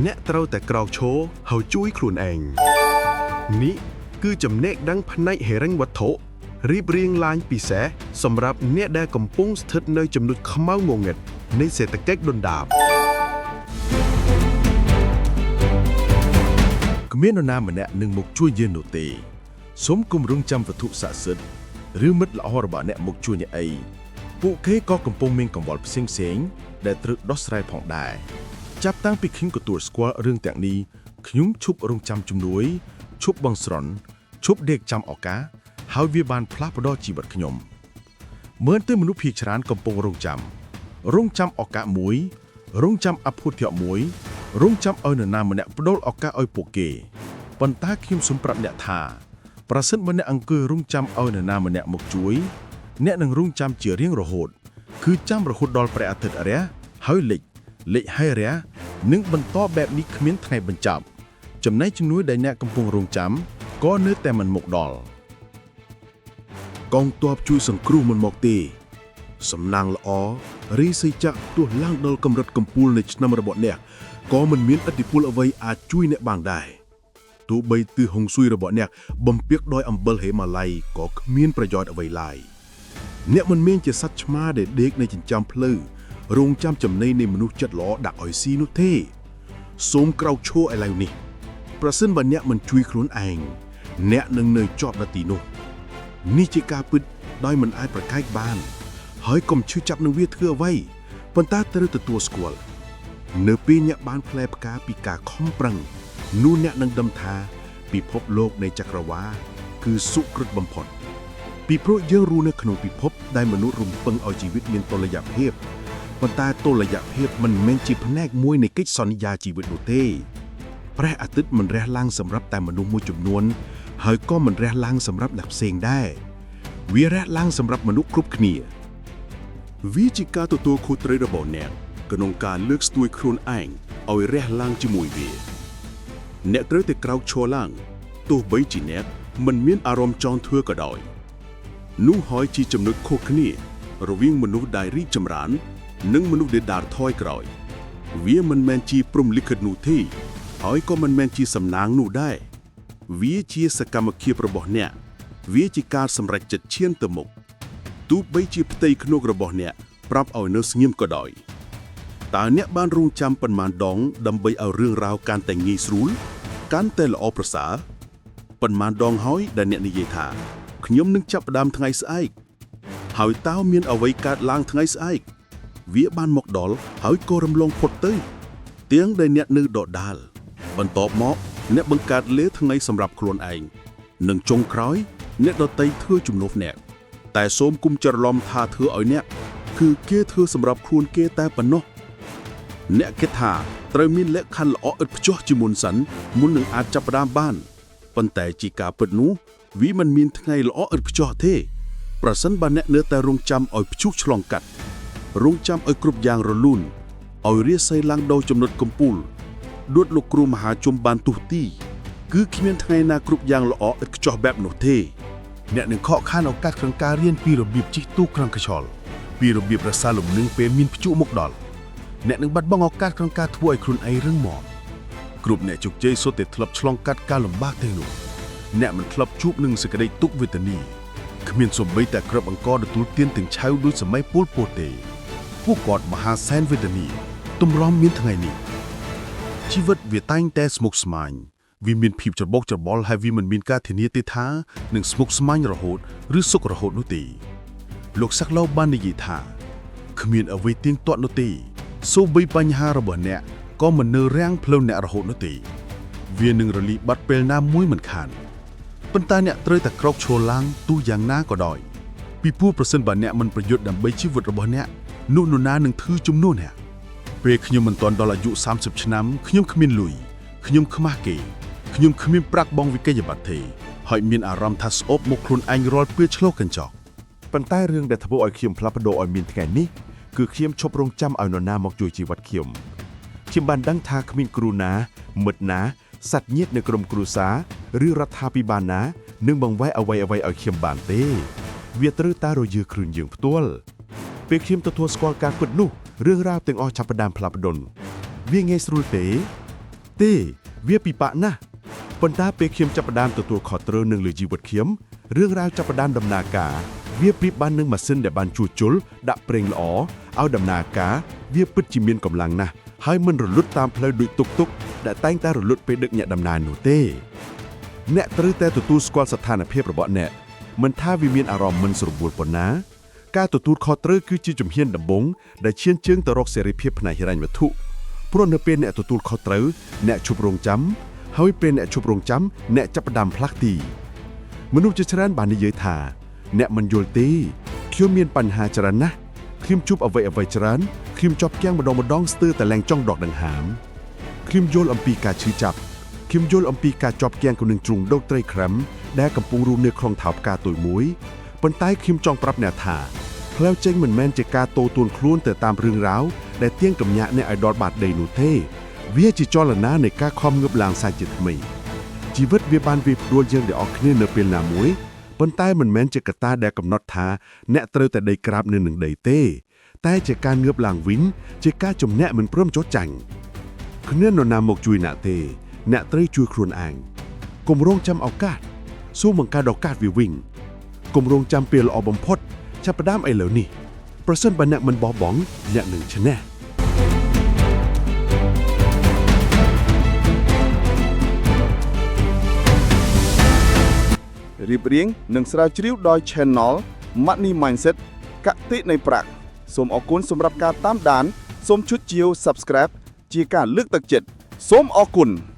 អ្នកត្រូវតែក្រោកឈរហើយជួយខ្លួនឯងនេះគឺចំណេះដឹងផ្នែកហិរញ្ញវត្ថុរៀបរៀងឡើងពិសេសសម្រាប់អ្នកដែលកំពុងស្ថិតនៅចំណុចខ្មៅងងឹតនៃសេដ្ឋកិច្ចដុនដាប គ្មាននរណាម្នាក់នឹងមកជួយយើងនោះទេសូមគំរងចាំវត្ថុស័ក្តិសិទ្ធិឬមិត្តល្អរបស់អ្នកមកជួយអ្នកអីពួកគេក៏កំពុងមានកង្វល់ផ្សេងៗដែលត្រូវដោះស្រាយផងដែរចាប់តាំងពីខ្ញុំទទួលស្គាល់រឿងទាំងនេះខ្ញុំឈប់រងចាំជំនួយឈប់បងស្រន់ឈប់ដេកចាំឱកាសហើយវាបានផ្លាស់ប្ដូរជីវិតខ្ញុំមើលទៅមនុស្សភាគច្រើនកំពុងរងចាំ រងចាំឱកាសមួយ រងចាំអភូតភៈមួយ រងចាំឲ្យនរណាម្នាក់ផ្ដល់ឱកាសឲ្យពួកគេប៉ុន្តែខ្ញុំសូមប្រាប់អ្នកថា ប្រសិនបើអ្នកអង្គុយរងចាំឲ្យនរណាម្នាក់មកជួយ អ្នកនឹងរងចាំជារៀងរហូត គឺចាំរហូតដល់ព្រះអាទិត្យរះហើយលិចលិចហើយរះនិងបន្តបែបនេះគ្មានថ្ងៃបញ្ចប់ចំណែកជំនួយដែលអ្នកកំពុងរងចាំក៏នៅតែមិនមកដល់ កងទ័ពជួយសង្គ្រោះមិនមកទេ សំណាងល្អរីសីចក្រទោះឡើងដល់កម្រិតកំពូលនៃឆ្នាំរបស់អ្នកក៏មិនមានឥទ្ធិពលអ្វីអាចជួយអ្នកបានដែរទោះបីទិសហុងស៊ុយរបស់អ្នកបំពាក់ដោយអំបិលហេម៉ាឡ័យក៏គ្មានប្រយោជន៍អ្វីឡើយអ្នកមិនមែនជាសត្វឆ្មាដែលដេកនៅចិញ្ចើមផ្លូវរងចាំចំណីនៃមនុស្សចិត្តល្អដាក់ឲ្យស៊ីនោះទេសូមក្រោកឈរឥឡូវនេះ ប្រសិនបើអ្នកមិនជួយខ្លួនឯងអ្នកនឹងនៅជាប់នៅទីនោះ នេះជាការពិតដោយមិនអាចប្រកែកបាន ហើយកុំឈឺចាប់នឹងវាធ្វើអ្វីប៉ុន្តែត្រូវទទួលស្គាល់នៅពេលអ្នកបានផ្លែផ្កាពីការខំប្រឹងនោះអ្នកនឹងដឹងថាពិភពលោកនៃចក្រវាលគឺសុក្រិតបំផុត ពីព្រោះយើងរស់នៅក្នុងពិភពដែលមនុស្សរំពឹងឲ្យជីវិតមានតុល្យភាពប៉ុន្តែតុល្យភាពមិនមែនជាផ្នែកមួយនៃកិច្ចសន្យាជីវិតនោះទេ ព្រះអាទិត្យមិនរះឡើងសម្រាប់តែមនុស្សមួយចំនួន ហើយក៏មិនរះឡើងសម្រាប់អ្នកផ្សេងដែរវារះឡើងសម្រាប់មនុស្សគ្រប់គ្នា វាជាការទទួលខុសត្រូវរបស់អ្នកក្នុងការលើកស្ទួយខ្លួនឯងឲ្យរះឡើងជាមួយវា អ្នកត្រូវតែក្រោកឈរឡើងទោះបីជាអ្នកមិនមានអារម្មណ៍ចង់ធ្វើក៏ដោយនោះហើយជាចំណុចខុសគ្នា រវាងមនុស្សដែលរីកចម្រើន និងមនុស្សដែលដើរថយក្រោយ វាមិនមែនជាព្រំលិខិតនោះទេហើយក៏មិនមែនជាសំណាងនោះដែរវាជាសកម្មភាពរបស់អ្នក វាជាការសម្រេចចិត្តឈានទៅមុខ ទោះបីជាផ្ទៃក្នុងរបស់អ្នកប្រាប់ឲ្យនៅស្ងៀមក៏ដោយតើអ្នកបានរងចាំប៉ុន្មានដងដើម្បីឲ្យរឿងរ៉ាវកាន់តែងាយស្រួលកាន់តែល្អប្រសើរប៉ុន្មានដងហើយដែលអ្នកនិយាយថាខ្ញុំនឹងចាប់ផ្ដើមថ្ងៃស្អែកហើយតើមានអ្វីកើតឡើងថ្ងៃស្អែកវាបានមកដល់ហើយក៏រំលងផុតទៅ ទៀងដែលអ្នកនៅដដាលបន្ទាប់មកអ្នកបង្កើតលេថ្ងៃសម្រាប់ខ្លួនឯងនិងចុងក្រោយអ្នកដតីធ្វើជំនួសអ្នក តែសូមគុំច្រឡំថាធ្វើឲ្យអ្នក គឺគេធ្វើសម្រាប់ខ្លួនគេតែប៉ុណ្ណោះអ្នកគិតថាត្រូវមានលក្ខខណ្ឌល្អឥតខ្ចោះជាមុនសិនមុននឹងអាចចាប់ផ្ដើមបានប៉ុន្តែជាការពិតនោះវាមិនមានថ្ងៃល្អឥតខ្ចោះទេ ប្រសិនបើអ្នកនៅតែរងចាំឲ្យព្យុះឆ្លងកាត់រងចាំឲ្យគ្រប់យ៉ាងរលូនឲ្យរាសីឡើងដល់ចំណុចកំពូលដូចលោកគ្រូមហាជុំបានទុះទី គឺគ្មានថ្ងៃណាគ្រប់យ៉ាងល្អឥតខ្ចោះបែបនោះទេ អ្នកនឹងខកខានឱកាសក្នុងការរៀនពីរបៀបជិះទូកក្នុងខ្យល់ពីរបៀបរក្សាលំនឹងពេលមានព្យុះមកដល់អ្នកនឹងបាត់បង់ឱកាសក្នុងការធ្វើឲ្យខ្លួនឯងរឹងមាំគ្រប់អ្នកជោគជ័យសុទ្ធតែធ្លាប់ឆ្លងកាត់ការលំបាកទាំងនោះអ្នកមិនធ្លាប់ជួបនឹងសេចក្តីទុក្ខវេទនាគ្មានសូម្បីតែក្របអង្គទទួលទានទាំងឆៅដូចសម័យពលពតទេពួកគាត់មហាសែនវេទនាទម្រាំមានថ្ងៃនេះ ជីវិតវាតែងតែស្មុគស្មាញវាមានភាពច្របូកច្របល់ហើយវាមិនមានការធានាទេថានឹងស្មុគស្មាញរហូតឬសុខរហូតនោះទេលោកសាក់ឡូបាននិយាយថាគ្មានអ្វីទៀងទាត់នោះទេសូម្បីបញ្ហារបស់អ្នកក៏មិននៅរាំងផ្លូវអ្នករហូតនោះទេវានឹងរលីបាត់ពេលណាមួយមិនខានប៉ុន្តែអ្នកត្រូវតែក្រោកឈរឡើងទោះយ៉ាងណាក៏ដោយពីព្រោះប្រសិនបើអ្នកមិនប្រយុទ្ធដើម្បីជីវិតរបស់អ្នកនោះនរណានឹងធ្វើជំនួសអ្នក ពេលខ្ញុំមិនទាន់ដល់អាយុ30ឆ្នាំខ្ញុំគ្មានលុយខ្ញុំខ្មាស់គេខ្ញុំគ្មានប្រាក់បង់វិក័យប័ត្រទេហើយមានអារម្មណ៍ថាស្អូបមកខ្លួនឯងរាល់ពេលឆ្លុះកញ្ចក់ ប៉ុន្តែរឿងដែលធ្វើឲ្យខ្ញុំផ្លាស់ប្ដូរឲ្យមានថ្ងៃនេះគឺខ្ញុំឈប់រងចាំឲ្យនរណាមកជួយជីវិតខ្ញុំខ្ញុំបានដឹងថាគ្មានគ្រូណាមិត្តណាសត្វញាតិនៅក្រុមគ្រួសារឬរដ្ឋាភិបាលណានឹងបង្វែរអ្វីអ្វីឲ្យខ្ញុំបានទេវាត្រូវតែរយឺខ្លួនយើងផ្ទាល់ពេលខ្ញុំទទួលស្គាល់ការពិតនោះរឿងរ៉ាវទាំងអស់ចាប់ផ្ដើមផ្លាស់ប្ដូរវាងាយស្រួលទេ ទេ វាពិបាកណាស់ប៉ុន្តែពេលខ្ញុំចាប់ផ្ដើមទទួលខុសត្រូវនឹងលើជីវិតខ្ញុំរឿងរ៉ាវចាប់ផ្ដើមដំណើរការវាប្រៀបបាននឹងម៉ាស៊ីនដែលបានជួសជុលដាក់ប្រេងល្អឲ្យដំណើរការវាពិតជាមានកម្លាំងណាស់ហើយមិនរលត់តាមផ្លូវដូចតុកតុកដែលតែងតែរលត់ពេលដឹកអ្នកដំណើរនោះទេ អ្នកត្រូវតែទទួលស្គាល់ស្ថានភាពរបស់អ្នកមិនថាវាមានអារម្មណ៍មិនស្រួលប៉ុណ្ណា ការទទួលខុសត្រូវគឺជាជំហានដំបូងដែលឈានជើងទៅរកសេរីភាពផ្នែកហិរញ្ញវត្ថុព្រោះនៅពេលអ្នកទទួលខុសត្រូវអ្នកឈប់រងចាំហើយពេលអ្នកឈប់រងចាំអ្នកចាប់ផ្ដើមផ្លាស់ទី មនុស្សជាច្រើនបាននិយាយថា អ្នកមិនយល់ទេខ្ញុំមានបញ្ហាច្រើនណាស់ខ្ញុំជួបអ្វីអ្វីច្រើនខ្ញុំជាប់គាំងម្ដងម្ដងស្ទើរតែឡើងចង់ដកដង្ហើមខ្ញុំយល់អំពីការឈឺចាប់ខ្ញុំយល់អំពីការជាប់គាំងក្នុងជ្រុងដូកត្រីក្រាំដែលកំពុងរស់នៅក្នុងថោផ្កាតូចមួយប៉ុន្តែខ្ញុំចង់ប្រាប់អ្នកថាផ្លូវចេញមិនមែនជាការតូទួនខ្លួនទៅតាមរឿងរ៉ាវដែលទៀងកំញាក់អ្នកឲ្យដល់បាតដីនោះទេ វាជាចលនានៃការខំងើបឡើងសាជាថ្មី ជីវិតវាបានវាយផ្ដួលយើងទាំងអស់គ្នានៅពេលណាមួយប៉ុន្តែមិនមែនជាកត្តាដែលកំណត់ថាអ្នកត្រូវតែដីក្រាបនៅនឹងដីទេ តែជាការងើបឡើងវិញជាការជំនះមិនព្រមចុះចាញ់គ្មាននរណាមកជួយអ្នកទេ អ្នកត្រូវជួយខ្លួនឯងកុំរងចាំឱកាសសូមបង្កើតឱកាសវាវិញកុំរងចាំពេលល្អបំផុតចាប់ផ្ដើមឥឡូវនេះប្រសិនបើអ្នកមិនបោះបង់អ្នកនឹងឈ្នះ រៀបរៀងនិងស្រាវជ្រាវដោយ Channel Money Mindset កតិនៃប្រាក់សូមអរគុណសម្រាប់ការតាមដាន សូមចុចជាវ Subscribe ជាការលើកទឹកចិត្តសូមអរគុណ។